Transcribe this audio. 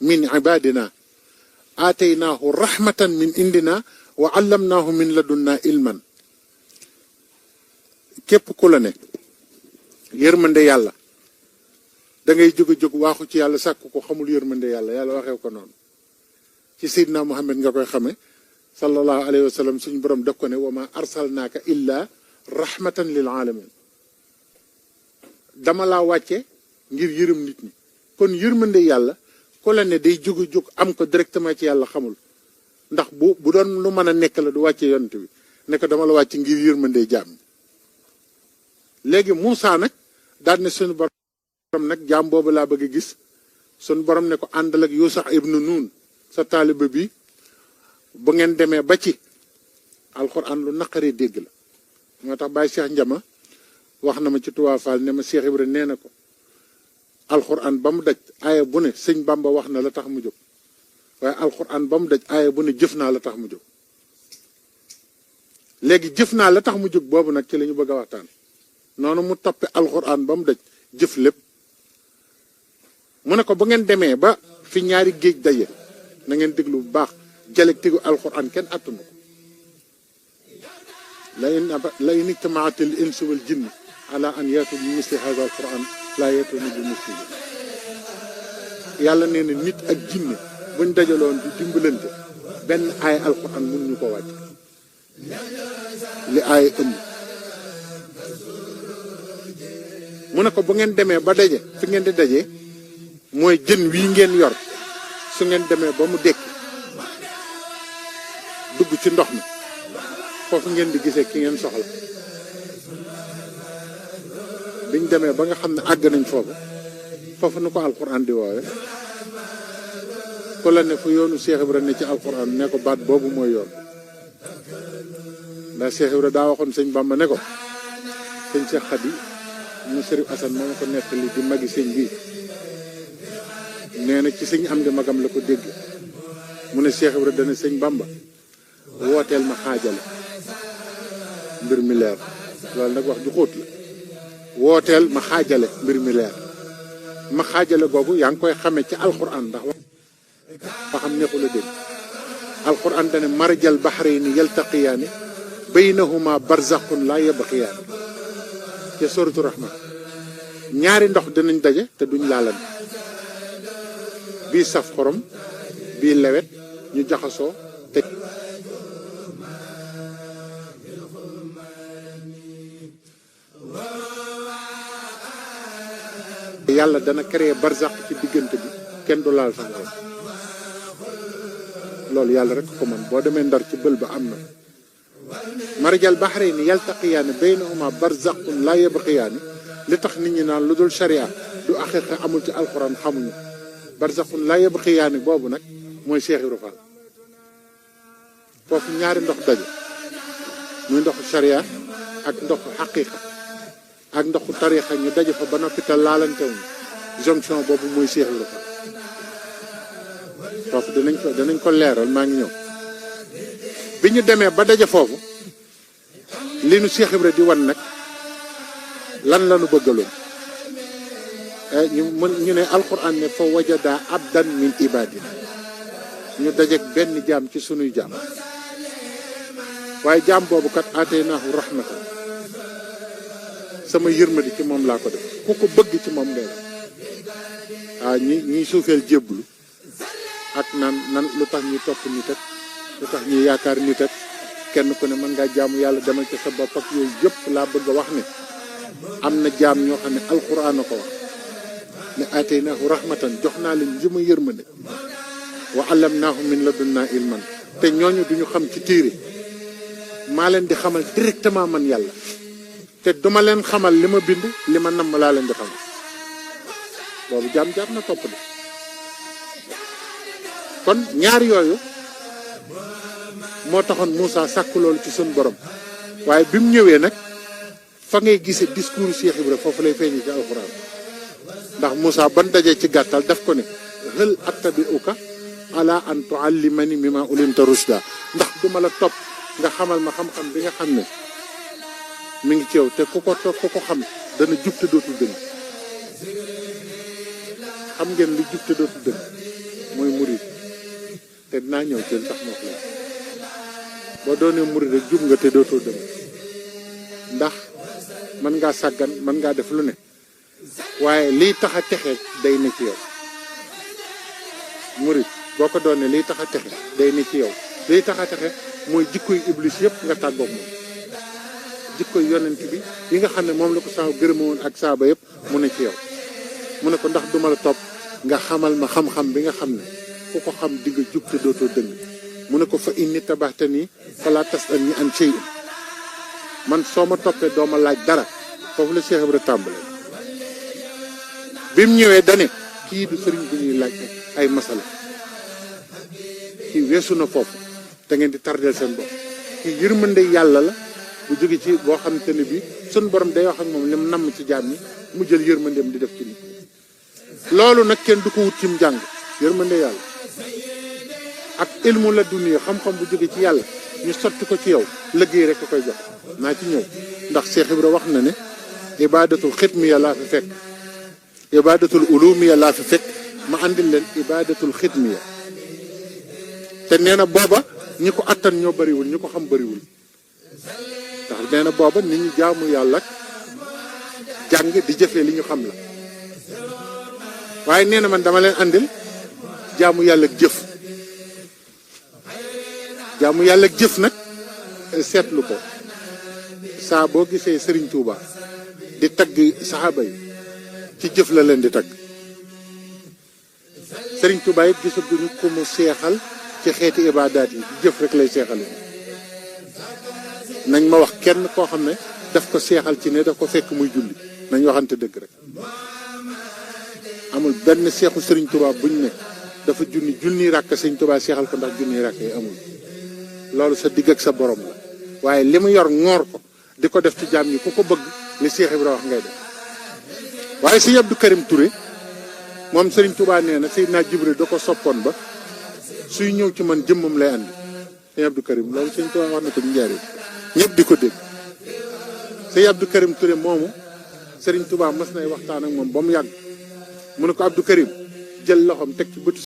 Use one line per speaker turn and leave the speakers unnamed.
min ibadina aataynaahu rahmatan min indina wa allamnaahu min ladunna ilman. képp ku la ne yërmande yàlla da ngay jóg waaxu ci yàlla sàkk ko xamul yërmande yàlla yàlla waxee ko noonu. ci Seydina Muhammad nga koy xame sallallahu alayhi wa sallam suñu borom def ko ne wa ma arsalnaaka illa rahmatan lil alamin. dama laa wàcce ngir yërëm nit ñi. kon yërmande yàlla ku la ne day jóg am ko directement ci yàlla xamul. ndax bu doon lu mën a nekk la du wàcce yonent bi ne ko dama la wàcc ngir yërmande jaam. léegi Moussa nag daal ne suñu borom nag jaam boobu laa bëgg a gis. suñu borom ne ko àndal ak Yuusa ibnu Nuun sa taaliba bi bu ngeen demee ba ci alxuraan lu naqaree dégg la. moo tax Baye Cheikh Njama wax na ma ci Touba Fall ne ma Cheikh Ibra nee na ko alxuraan ba mu daj aaya bu ne sëñ Bamba wax na la tax mu jóg waaye alxuraan ba mu daj aaya bu ne jëf naa la tax mu jóg. léegi jëf naa la tax mu jóg boobu nag ci la ñu bëgg a waxtaan. noonu mu toppe alxuraan ba mu daj jëf lépp mu ne ko bu ngeen demee ba fi ñaari géej daje na ngeen déglu bu baax jaleeg tigu alxuraan kenn attunu ko. la in ijtamaatil insu wal jinni ala an yaatu bi misli hada alquran laa yaatuuna bi misli. yàlla nee na nit ak jinne buñ dajaloon di dimbalante benn aaya alquran mun ñu ko wàcc li aaya ëmb. mu ne ko bu ngeen demee ba daje fi ngeen di daje mooy jën wii ngeen yor su ngeen demee ba mu dekki dugg ci ndox mi foofu ngeen di gisee ki ngeen soxla. biñ demee ba nga xam ne àgg nañ foofu nu ko alxuraan di woowe ku la ne fu yoonu Cheikh Ibra ne ci alxuraan ne ko baat boobu mooy yoon. ndax Cheikh Ibra daa waxoon sëñ Bamba ne ko sëñ Cheikh Khady mu Sërif Asan moo ma ko nettali di magi sëñ bii nee na ci sëñ am di magam la ko dégg mu ne Cheikh Ibra dana sëñ Bamba wooteel ma xaajale mbir mi leer. loolu nag wax ju xóot la. wooteel ma xaajale mbir mi leer. ma xaajale boobu yaa ngi koy xamee ci alquran ndax wax xam neexu la dégg. alquran dane marjal bahrayni yaltaqiyaani baynahuma barzaxun laa yabxiyaani ca suratu rahman. ñaari ndox dinañ daje te duñ laalan bii saf xorom bii lewet ñu jaxasoo te yàlla dana créer barzax ci diggante bi kenn du laal sa morom. loolu yàlla rek ko man boo demee Ndar ci bël ba am na marjal bahrayni yaltaqiyaani baynahuma barzaxun laa yabxiyaani. li tax nit ñi naan lu dul sharia du aqiqa amul ci alxuraan xamuñu barzaxun laa yabxiyaani boobu nag mooy Cheikh Ibra Fall. foofu ñaari ndox daje muy ndoxu sharia ak ndoxu xaqiqa ak ndoxu tarixa ñu daje fa ba noppi te laalantewuñu jonction boobu mooy Cheikh Ibra Fall. foofu danañ ko leeral maa ngi ñëw. bi ñu demee ba daje foofu li nu Cheikh Ibra di wan nag lan la nu bëggaloon. ñu ne alquran ne fa wajada abdan min ibadina ñu dajeeg benn jaam ci sunuy jaam waaye jaam boobu kat aataynaahu rahmatan sama yërmadi ci moom laa ko def ku ko bëgg ci moom ngay def. ñi suufeel jébbalu ak nan lu tax ñuy topp nit ak lu tax ñuy yaakaar nit ak kenn ku ne mën ngaa jaamu yàlla demal ci sa bopp ak yooyu yëpp laa bëgg a wax ne am na jaam ñoo xam ne alquran a ko wax ne aataynaahu rahmatan jox naa leen njëma yërmande wa allamnaahu min ladunna ilman te ñooñu duñu xam ci téere maa leen di xamal directement man yàlla te duma leen xamal li ma bind li ma namm laa leen di xamal. boobu jaam na topp de. kon ñaar yooyu moo taxoon Moussa sàkk loolu ci sun borom waaye bi mu ñëwee nag fa ngay gisee discours Cheikh Ibra foofu lay feeñi ci alxuraan ndax Moussa ban dajee ci gàttal daf ko ne hal attabi'uka ala an tuallimani mimma ulimta rushda ndax duma la topp nga xamal ma xam-xam bi nga xam ne mi ngi ci yow te ku ko topp ku ko xam dana jub te dootul dëng. xam ngeen lu jub te dootul dëng mooy murid te dinaa ñëw ci tax ma wax boo doonee murid rek jub nga te dootoo dem ndax mën ngaa sàggan mën ngaa def lu ne waaye liy tax a texe day ne ci yow murid boo ko doonee liy tax a texe day ne ci yow liy tax a texe mooy jikkoy iblis yëpp nga tàggoog moom jikkoy yonent bi yi nga xam ne moom la ko saa gërëma woon ak saaba yëpp mu ne ci yow mu ne ko ndax duma la topp nga xamal ma xam-xam bi nga xam ne ku ko xam di nga jub te dootoo dëng mu ne ko fa inni tabaxtani fala tas'alni an shay'in man soo ma toppee doo ma laaj dara foofu la Cheikh Ibra tàmbale bi mu ñëwee dane kii du sëriñ bu ñuy laaj ay masala kii weesu na foofu te ngeen di tardeel seen bopp kii yërmande yàlla la bu jóge ci boo xamante ne bi suñ borom day wax ak moom li mu namm ci jaam ñi mu jël yërmandeem di def ci nit loolu nag kenn du ko wut ci mu jàng yërmande yàlla ak ilmu la dunya xam-xam bu jóge ci yàlla ñu sotti ko ci yow liggéey rek ko koy jox naa ci ñëw ndax Cheikh Ibra wax na ne ibadatul xidmiya laa fi fekk ibadatul ulumiya laa fi fekk ma andil leen ibadatul xidmiya te nee na booba ñi ko attan ñoo bariwul ñi ko xam bariwul ndax nee na booba nit ñi jaamu yàlla jàng di jëfee li ñu xam la waaye nee na man dama leen andil jaamu yàlla jëf jaamu yàlla jëf nag seetlu ko saa boo gisee Serigne Touba di tagg saxaaba yi ci jëf la leen di tagg Serigne Touba it gisaguñu ko mu seexal ci xeeti ibaadaat yi jëf rek lay seexal nañ ma wax kenn koo xam ne daf ko seexal ci ne daf ko fekk muy julli nañ waxante dëgg rek amul benn seexu Serigne Touba buñ ne dafa junni ràkk Serigne Touba seexal ko ndax junni ràkk yi amul loolu sa digg ak sa borom la waaye li mu yor ngoor ko di ko def ci jaam ñi ku ko bëgg li Cheikh Ibra wax ngay def waaye Sëñ Abdou Karim Touré moom Serigne Touba nee na Seydina Jibril da ko soppoon ba suy ñëw ci man jëmmam lay andi Sëñ Abdou Karim loolu Sëñ Touba wax na ko njariñ ñëpp di ko dégg Sëñ Abdou Karim Touré moomu Serigne Touba mas nay waxtaan ak moom ba mu yàgg mu ne ko Abdou Karim jël loxoom teg ci bëtu